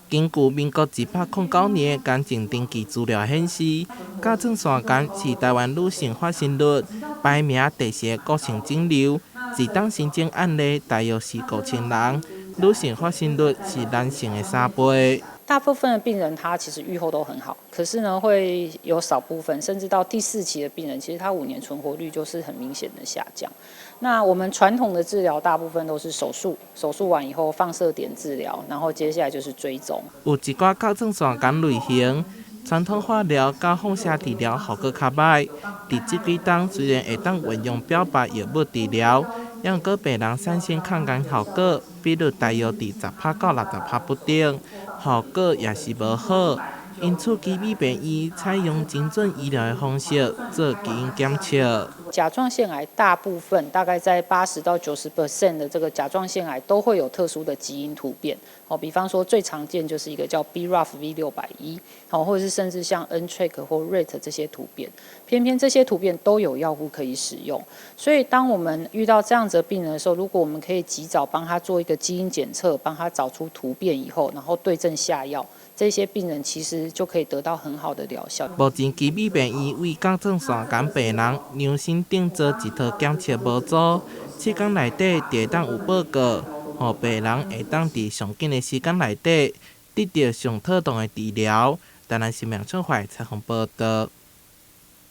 根據民國109年癌症登記資料顯示，甲狀腺癌是臺灣女性發生率排名第四个惡性腫瘤，一冬新增案例大約是5000人，女性發生率是男性的3倍。大部分的病人他其實預後都很好，可是呢，會有少部分甚至到第四期的病人，其實他5年存活率就是很明顯的下降。那我們傳統的治療大部分都是手術，手術完以後放射碘治療，然後接下來就是追蹤。有一寡甲狀腺癌類型，傳統化療佮放射治療效果較䆀。佇這幾冬雖然會當運用標靶藥物治療，猶毋過病人產生抗癌效果比率大約佇10趴到60趴不等，效果也是無好。因此，奇美病院採用精準醫療的方式做基因檢測。甲狀腺癌大部分大概在80到90% 的這個甲狀腺癌都會有特殊的基因突變。哦，比方說最常見就是一個叫 BRAF V600E，哦，或者是甚至像 NTRK 或 RET 這些突變，偏偏這些突變都有藥物可以使用。所以當我們遇到這樣子的病人的時候，如果我們可以及早幫他做一個基因檢測，幫他找出突變以後，然後對症下藥，這些病人其實就可以得到很好的療效。目前奇美病院為甲狀腺癌病人量身訂做一套檢測模組，7工內底就會當有報告，予病人會當佇上緊的時間內底得著上妥當的治療。台南新聞張懷採訪報導。